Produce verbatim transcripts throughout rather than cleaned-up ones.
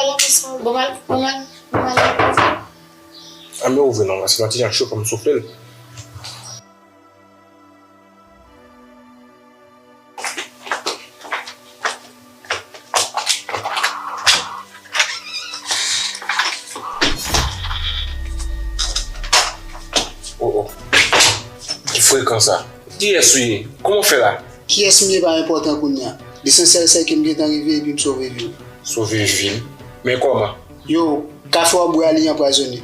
Bon, mal, bon, mal, bon, mal. Ann ouvri non, paske nan ti jan cho, fò m soufle l. Oh, oh. Ki frekan sa? Kiyès ou ye? Kòman w fè la? Kiyès m ye pa enpòtan kounye a. Lesansyèl se ke m gentan rive epi m sove vi w. Sove vi m? Men kòman? Yo, kafe w ap bwè a li anpwazonnen.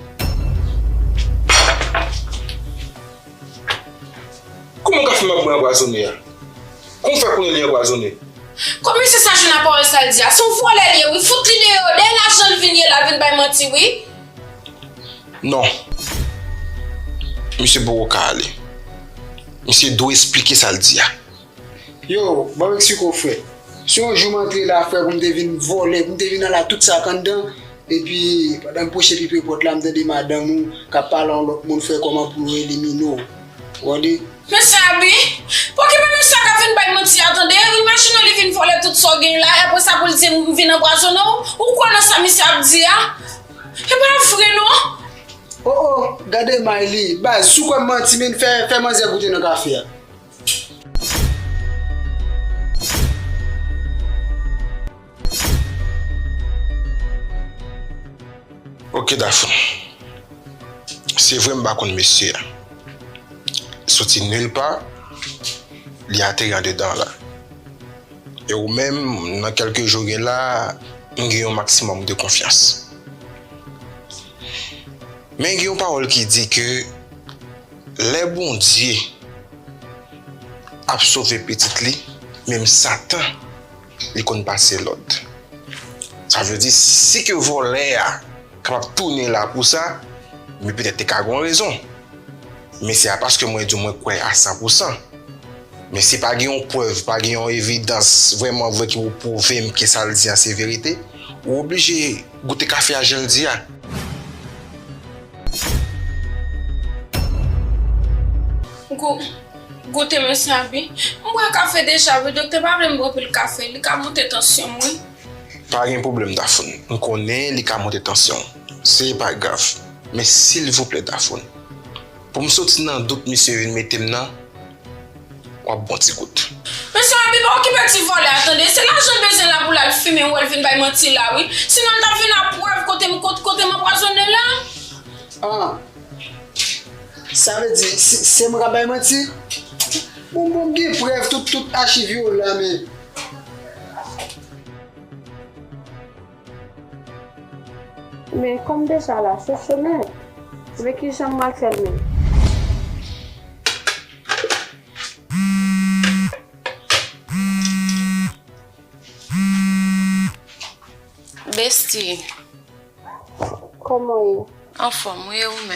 Kòman kafe m ap bwè anpwazonnen an? Kòman w fè konnen li anpwazonnen? Kòman mesye sa jwenn ak pawòl sa l di a? Se yon vòlè l ye wi, fout li deyò, dèyè lajan l vin ye la, l vin bay manti wi. Non. Misye poko ka ale. Misye dwe esplike sa l di a. Yo, ban m eksplike w frè. Si yon jou m antre la frè pou m te vin vòlè, pou m te vin ala tout sa k anndan, epi pandan m pwoche pi pre pòt la, m tande madanm ou k ap pale a yon lòt moun frè kòman pou yo elimine w. Ou tande? Mesye Abi, pa okipe mesye a k ap vin bay manti a tande. Imajine w li vin vòlè tout sa w gen la, e apre sa pou l di m vin anpwazonnen w. Ou kwè nan sa misye ap di a? E pa vre non. Oh, oh, gade may li. Baz, si w kwè m manti, men fè, fè manzè goute nan kafe a. Ok, Dafon. Se vre m pa konn mesye a. Soti nil pa, li ateri andedan la. E ou menm, nan kèlke jou gen la, m gen yon maksimòm de konfyans. Men gen yon pawòl ki di ke lè Bondye ap sove pitit li, menm Satan, li konn pase lòd. Sa vle di, si ke vòlè a kapab tounen la pou sa, men petèt te ka gen yon rezon. Men se pa paske mwen di w mwen kwè a san pou san. Men si pa gen yon prèv, pa gen yon evidans vrèman vre ki pou pwouve m ke sa l di a se verite, ou oblije goute kafe a jan l di a. Gou-, goute mesye Abi. M bwè kafe deja wi, doktè pa vle m bwè anpil kafe, li ka monte tansyon m wi. Pa gen pwoblèm, Dafon. M konnen li ka monte tansyon w. Se pa grav. Men silvouplè, Dafon, pou m soti nan dout misye vin mete m nan, w ap bon ti gout. Mesye Abi, pa okipe ti vòlè a tande. Se lajan l bezwen la pou l al fimen, ou wè l vin bay manti la wi. Sinon l t ap vin ak prèv kote m, kot-, kote m anpwazonnen l la. Ah. Sa vle di, se, se mwen k ap bay manti? Bon, bon, m gen prèv, tout, tout achiv yo la, men. Men kòm deja la, se cho nèt. Men kijan m pral fè l menm? Bestie. Kòman w ye? Anfòm, wi, e ou menm?